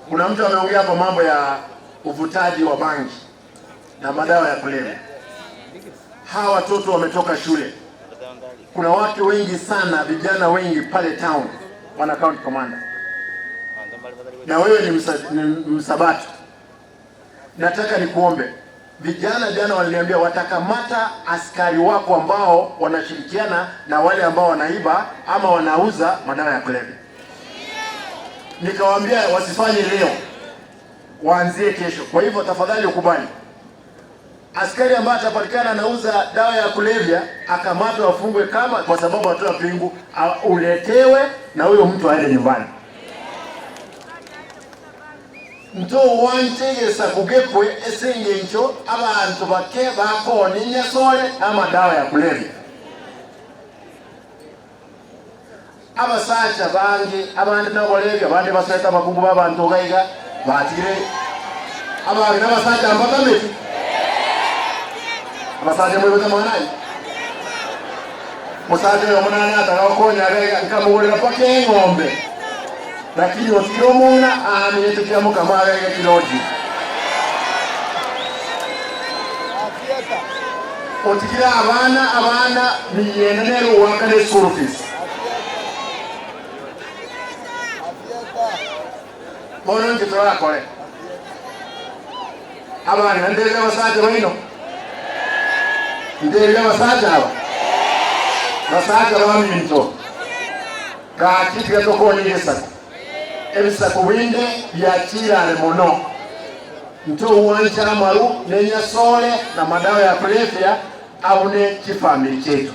Kuna mtu ameongea hapo mambo ya uvutaji wa bangi na madawa ya kulevya. Hawa watoto wametoka shule. Kuna watu wengi sana, vijana wengi pale town wana county commander, na wewe ni, msa, ni msabato. Nataka nikuombe vijana, jana waliniambia watakamata askari wako ambao wanashirikiana na wale ambao wanaiba ama wanauza madawa ya kulevya. Nikawaambia wasifanye leo, waanzie kesho. Kwa hivyo tafadhali ukubali askari ambaye atapatikana anauza dawa ya kulevya akamatwe, afungwe, kama kwa sababu atoa pingu, uletewe na huyo mtu aende nyumbani. Ntowanchegesa kugekwe ase engencho abanto bake bakoonia enyasore na amadawa ya kulevya. Abasacha bange abande noborebi, abande basoete abakungu b'abanto iga iga, batigire abageni abasacha mbatameti. Abasacha moigwete amang'ana aya? Omosacha oyomo nare ataka gokonya iga iga, nkamogorera mpaka eng'ombe, lakini otigire omong'ina aaminyete kiamokama iga iga kiroji. Otigire abana abana miyende nere ogoakana eschool fees. Bono inki torakore? Abana ntebi abasacha baino? Ntebi abasacha aba? Basacha baminto, gaki tiga tokonye egesaku. Ebisaku binde biachire are mono. Ntogwancha amaru, ne enyasore, na amadawa ya kulevya, abune chifamiri chiaito.